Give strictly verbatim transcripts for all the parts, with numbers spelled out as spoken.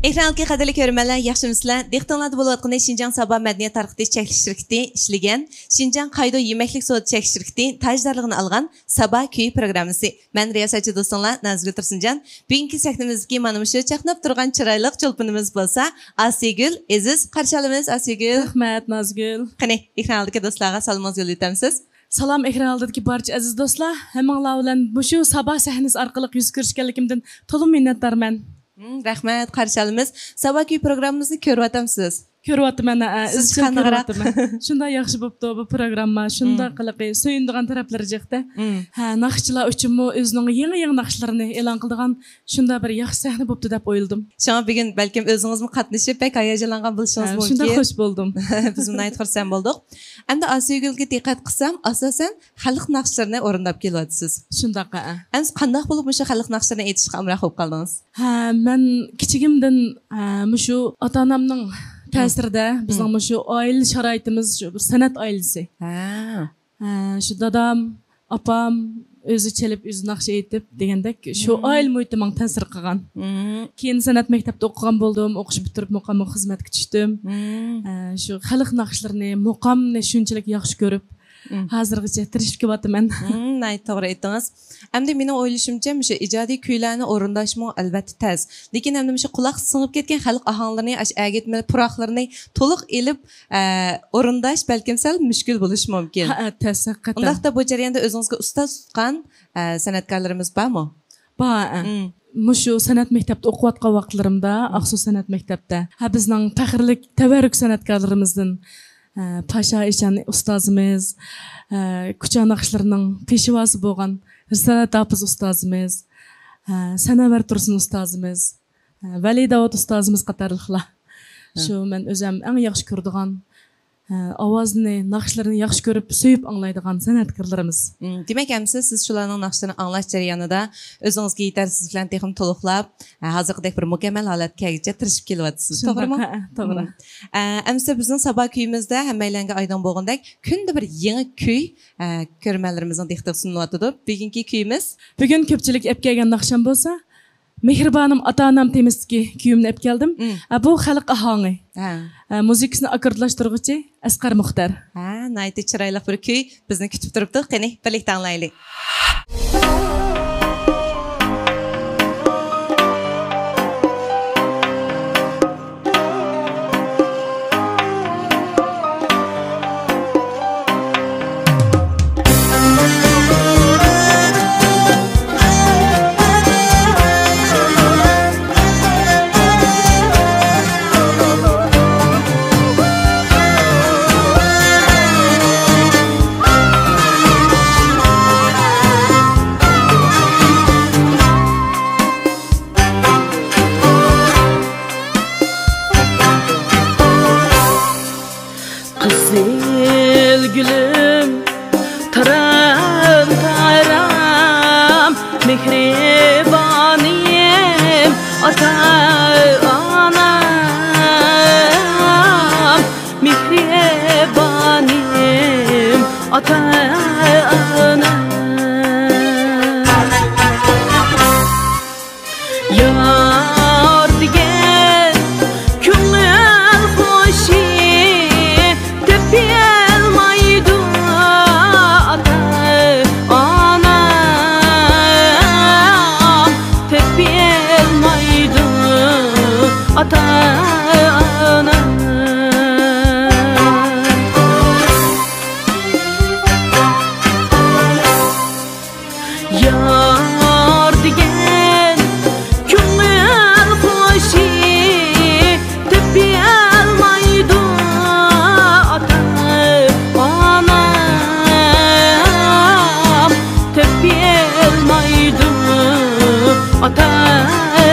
ئېكران ئالدىدىكى قەدىرلىك كۆرۈرمەنلەر، ياخشىمۇسىلەر؟ دىققىتىڭلاردا بولۇۋاتقىنى شىنجاڭ سابا مەدەنىيەت تارقىتىش چەكلىك شىركىتى ئىشلىگەن، شىنجاڭ قايدو يېمەكلىك سودا چەكلىك شىركىتى تاجدارلىقىنى ئالغان سابا كۈيى پروگراممىسى. مەن رىياسەتچى دوستۇڭلار نازگۈل تۇرسۇنجان. بۈگۈنكى سەھنىمىزدىكى مانا مۇشۇ چاقناپ تۇرغان چىرايلىق چولپىنىمىز بولسا ئاسىيگۈل ئېزىز. قارشى ئالىمىز ئاسىيگۈل. رەھمەت، نازگۈل. قېنى، ئېكران ئالدىدىكى دوستلارغا سالىمىڭىزنى يوللىۋېتەمسىز؟ سالام، ئېكران ئالدىدىكى بارچە ئەزىز دوستلار. ھەممىڭلار بىلەن مۇشۇ سابا سەھنىسى ئارقىلىق يۈز كۆرۈشكەنلىكىمدىن تولىمۇ مىننەتدارمەن. مم، رەھمەت، قارشى ئالىمىز. سابا كۈيى پروگراممىمىزنى كۆرۈۋاتامسىز؟ كۆرۈۋاتىمەن، ھە، سىز ئىزچىل چىققانغىراق. كۆرۈۋاتىمەن. شۇنداق ياخشى بوپتۇ بۇ پروگرامما، شۇنداق مم. قىلىقى، سۆيۈنىدىغان تەرەپلىرى جىقتە. مم. ھە، ناخشىچىلار ئۈچۈنمۇ ئۆزىنىڭ يېڭى-يېڭى ناخشىلىرىنى ئېلان قىلىدىغان شۇنداق بىر ياخشى سەھنە بوپتۇ دەپ ئويلىدىم. شۇڭا بۈگۈن بەلكىم ئۆزىڭىزمۇ قاتنىشىپ، بەك ھاياجانلانغان بولۇشىڭىز ھە، مۇمكىن. شۇنداق خۇش بولدۇم. بىزمۇ ناھايىتى خۇرسەن بولدۇق. ئەمدى ئاسىيگۈلگە دىققەت قىلسام، ئاساسەن، خەلق ناخشىلىرىنى ئورۇنداپ كېلىۋاتىسىز. شۇنداق، ھە. ئەمدى قانداق بولۇپ مۇشۇ خەلق ناخشىلىرىنى ئېيتىشقا ئامراق بولۇپ قالدىڭىز؟ ھە، مەن كىچىكىمدىن، ھە، مۇشۇ ئاتا-ئانامنىڭ مم. تەسىرىدە بىزنىڭ مم. مۇشۇ ئائىلە شارائىتىمىز شۇ بىر سەنئەت ئائىلىسى. ھە. ھە، شۇ دادام، ئاپام ئۆزى چېلىپ، ئۆزى ناخشا ئېيتىپ دېگەندەك شۇ مم. ئائىلە مۇھىتى ماڭا تەسىر قىلغان. مم. كېيىن سەنئەت مەكتەپتە ئوقۇغان بولدۇم، ئوقۇش پۈتتۈرۈپ مۇقاملىق خىزمەتكە چۈشتۈم. مم. ھە، شۇ خەلق ناخشىلىرىنى، مۇقامنى شۇنچىلىك ياخشى كۆرۈپ، مم. ھازىرغىچە تىرىشىپ كېلىۋاتىمەن. مم، ناھايىتى توغرا ئېيتتىڭىز. ئەمدى مېنىڭ ئويلىشىمچە، مۇشۇ ئىجادىي كۈيلەرنى ئورۇنداشمۇ ئەلۋەتتە تەس. لېكىن ئەمدى مۇشۇ قۇلاققا سىڭىپ كەتكەن خەلق ئاھاڭلىرىنى، ئاشۇ ئەگىتمە پۇراقلىرىنى تولۇق ئېلىپ، ئە، ئورۇنداش بەلكىم سەل مۈشكۈل بولۇشى مۇمكىن. ھە، تەس، ھەقىقەتەن. ئۇنداقتا بۇ جەرياندا ئۆزىڭىزگە ئۇستاز تۇتقان، ئە، سەنئەتكارلىرىمىز بارمۇ؟ بار، ئە. مم. مۇشۇ سەنئەت مەكتەپتە ئوقۇۋاتقان ۋاقىتلىرىمدا، مم. ئاقسۇ سەنئەت مەكتەپتە، ھە، بىزنىڭ پەخىرلىك تەۋەررۈك سەنئەتكارلىرىمىزدىن، ئە، پاشا ئىشان ئۇستازىمىز، ئە، كۇچا ناخشىلىرىنىڭ پېشۋاسى بولغان رىسالەت ھاپىز ئۇستازىمىز، ئە، سەنەۋەر تۇرسۇن ئۇستازىمىز، ئە، ۋەلى داۋۇت ئۇستازىمىز قاتارلىقلار. ھە. شۇ مەن ئۆزۈم ئەڭ ياخشى كۆرىدىغان، ئە، ئاۋازىنى، ناخشىلىرىنى ياخشى كۆرۈپ، سۆيۈپ ئاڭلايدىغان سەنئەتكارلىرىمىز. مم، دېمەك، ئەمىسە سىز شۇلارنىڭ ناخشىلىرىنى ئاڭلاش جەريانىدا ئۆزىڭىزگە يېتەرسىزلىكلەرنى تېخىمۇ تولۇقلاپ، ھە، ھازىرقىدەك بىر مۇكەممەل ھالەتكە كەلگۈچە تىرىشىپ كېلىۋاتىسىز. شۇنداق، توغرىمۇ؟ ھە، توغرا. مم. ئە، ئەمىسە بىزنىڭ سابا كۈيىمىزدە ھەممەيلەنگە ئايدىڭ بولغاندەك، كۈندە بىر يېڭى كۈي، ئە، كۆرۈرمەنلىرىمىزنىڭ دىققىتىگە سۇنۇلۇۋاتىدۇ. بۈگۈنكى كۈيىمىز؟ بۈگۈن كۆپچىلىككە ئەپ كەلگەن ناخشام بولسا، مېھرىبانىم ئاتا-ئانام تېمىسىدىكى كۈيۈمنى ئەپ كەلدىم. مم. ھە، بۇ خەلق ئاھاڭى. ھە. ھە، مۇزىكىسىنى ئاككوردلاشتۇرغۇچى ئەسقەر مۇختەر. ھە، ناھايىتى چىرايلىق بىر كۈي بىزنى كۈتۈپ تۇرۇپتۇ. قېنى، بىرلىكتە ئاڭلايلى. قىزىل گۈلۈم، تارام، تارام، مېھرىبانىم، ئاتا-ئانام، مېھرىبانىم، ئاتا-ئانام. يار دېگەن كۆڭۈل خۇشى تېپىلمايدۇ، ئاتا-ئانام، تېپىلمايدۇ، ئاتا-ئانام. يار دېگەن كۆڭۈل خۇشى تېپىلمايدۇ، ئاتا-ئانام، تېپىلمايدۇ، ئاتا-ئانام.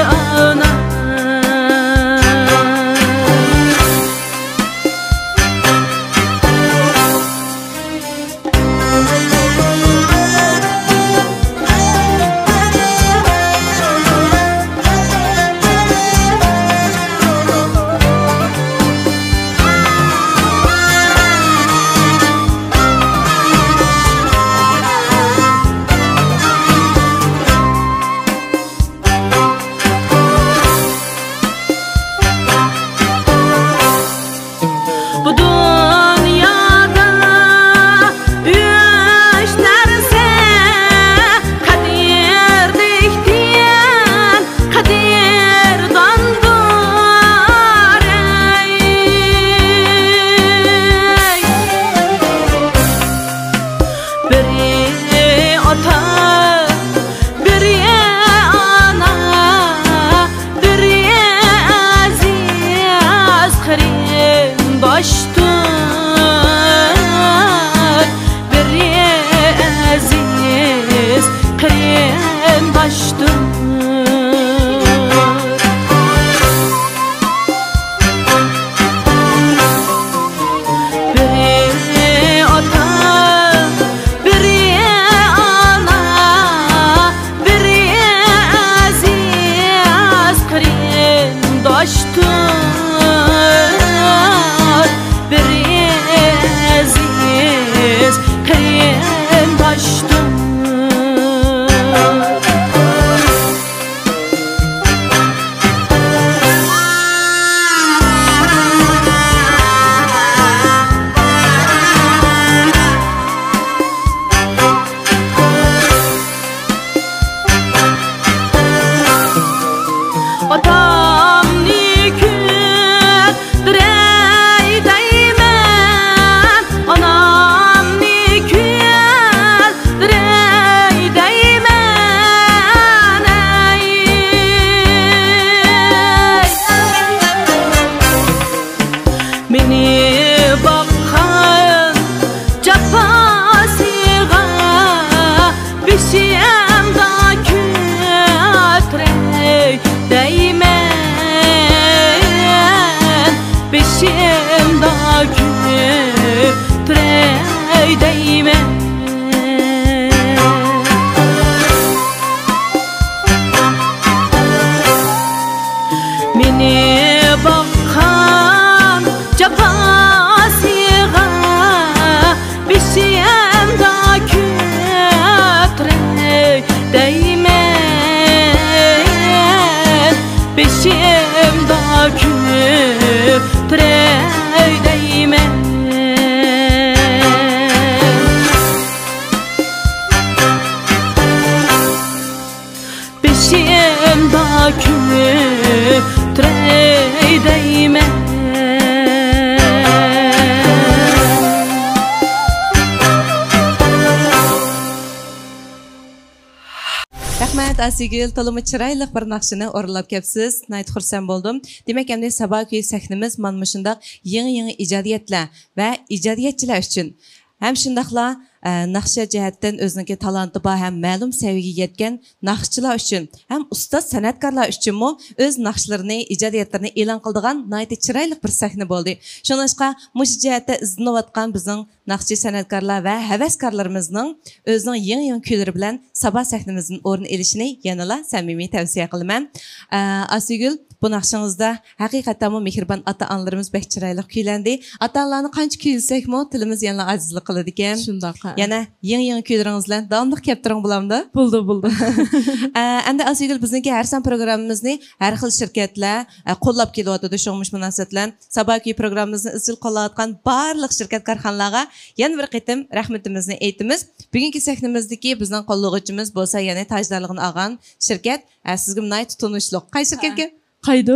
بىر ئەزىز قېرىنداشتۇر. ئاتامنى كۈلدۈرەي دەيمەن، ئانامنى كۈلدۈرەي دەيمەن، ئەي. مېنى باققان جاپاسىغا بېشىمدا كۆتۈرەي دەيمەن، بېشىمدا كۆتۈرەي دەيمەن. مېنى باققان جاپاسىغا بېشىمدا كۆتۈرەي دەيمەن، بېشىمدا كۆتۈرەي دەيمەن. بېشىمدا كۆتۈرەي دەيمەن. رەھمەت، ئاسىيگۈل، تولىمۇ چىرايلىق بىر ناخشىنى ئورۇنلاپ كەپسىز. ناھايىتى خۇرسەن بولدۇم. دېمەك، ئەمدى سابا كۈيى سەھنىمىز مانا مۇشۇنداق يېڭى-يېڭى ئىجادىيەتلەر ۋە ئىجادىيەتچىلەر ئۈچۈن ھەم شۇنداقلا، ئە، ناخشا جەھەتتىن ئۆزىنىڭكى تالانتى بار ھەم مەلۇم سەۋىيەگە يەتكەن ناخشىچىلار ئۈچۈن ھەم ئۇستاز سەنئەتكارلار ئۈچۈنمۇ ئۆز ناخشىلىرىنى، ئىجادىيەتلىرىنى ئېلان قىلىدىغان ناھايىتى چىرايلىق بىر سەھنە بولدى. شۇڭلاشقا مۇشۇ جەھەتتە ئىزدىنىۋاتقان بىزنىڭ ناخشىچى سەنئەتكارلار ۋە ھەۋەسكارلىرىمىزنىڭ ئۆزىنىڭ يېڭى-يېڭى كۈيلىرى بىلەن سابا سەھنىمىزدىن ئورۇن ئېلىشىنى يەنىلا سەمىمىي تەۋسىيە قىلىمەن. ئە، ئاسىيگۈل، بۇ ناخشىڭىزدا ھەقىقەتەنمۇ مېھرىبان ئاتا-ئانىلىرىمىز بەك چىرايلىق كۈيلەندى. ئاتا-ئانىلارنى قانچە كۈيلىسەكمۇ، تىلىمىز يەنىلا ئاجىزلىق قىلىدىكەن. شۇنداق، ھە. يەنە يېڭى-يېڭى كۈيلىرىڭىز بىلەن داۋاملىق كەپ تۇرۇڭ، بولامدۇ؟ بولدى، بولدى. ئە، ئەمدى ئاسىيگۈل، بىزنىڭكى ھەر سان پروگراممىمىزنى ھەر خىل شىركەتلەر، ئە، قوللاپ كېلىۋاتىدۇ. شۇڭا مۇشۇ مۇناسىۋەت بىلەن سابا كۈيى پروگراممىمىزنى ئىزچىل قوللاۋاتقان بارلىق شىركەت كارخانىلارغا يەنە بىر قېتىم رەھمىتىمىزنى ئېيتىمىز. بۈگۈنكى سەھنىمىزدىكى بىزنىڭ قوللىغۇچىمىز بولسا يەنە تاجدارلىقىنى ئالغان شىركەت، ئە، سىزگىمۇ ناھايىتى تونۇشلۇق. قايسى شىركەتكەن؟ قايدۇ.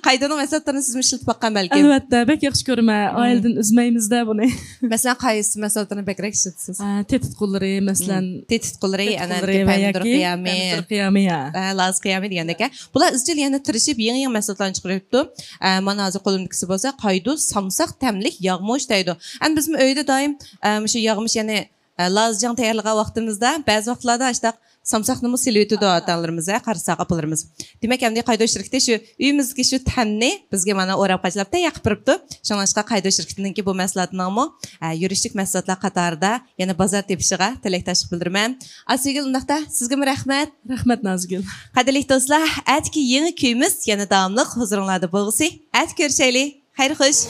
قايدۇنىڭ مەھسۇلاتلىرىنى سىزمۇ ئىشلىتىپ باققان بەلكىم؟ ئەلۋەتتە، بەك ياخشى كۆرىمەن. مم. ئائىلىدىن ئۈزمەيمىز-دە بۇنى. مەسىلەن، قايسى مەھسۇلاتلىرىنى بەكرەك ئىشلىتىسىز؟ ئە، تېتىتقۇلىرى، مەسىلەن. مم. تېتىتقۇلىرى، ئەنە، تېتىتقۇلىرى ۋە پەمىدۇر ياكى قىيامى. پەمىدۇر قىيامى، ھە. ھە، لازا قىيامى دېگەندەك، ھە. بۇلار ئىزچىل يەنە تىرىشىپ، يېڭى-يېڭى مەھسۇلاتلارنى چىقىرىۋېتىپتۇ. ئە، مانا ھازىر قولۇمدىكىسى بولسا قايدۇ سامساق تەملىك ياغمۇچ دەيدۇ. ئەمدى بىزمۇ ئۆيدە دائىم، ئە، مۇشۇ ياغمۇچ، يەنى ئە، لازىجاڭ تەييارلىغان ۋاقتىمىزدا بەزى ۋاقىتلاردا ئاشتاق سامساقنىمۇ سېلىۋېتىدۇ ئاتا-ئانىلىرىمىز، ھە، قارىساق ئاپىلىرىمىز. دېمەك، ئەمدى قايدۇ شىركىتى شۇ ئۆيىمىزدىكى شۇ تەمنى بىزگە مانا ئوراپ قاچىلاپ تەييار قىلىپ بېرىپتۇ. شۇڭلاشقا قايدۇ شىركىتىنىڭكى بۇ مەھسۇلاتىنىڭمۇ، ئە، يۈرۈشلۈك مەھسۇلاتلار قاتارىدا يەنە بازار تېپىشىغا تىلەكداشلىق بىلدۈرىمەن. ئاسىيگۈل، ئۇنداقتا سىزگىمۇ رەھمەت. رەھمەت، نازگۈل. قەدىرلىك دوستلار، ئەتىكى يېڭى كۈيىمىز يەنە داۋاملىق ھۇزۇرۇڭلاردا بولغۇسى. ئەتە كۆرۈشەيلى. خەير خوش.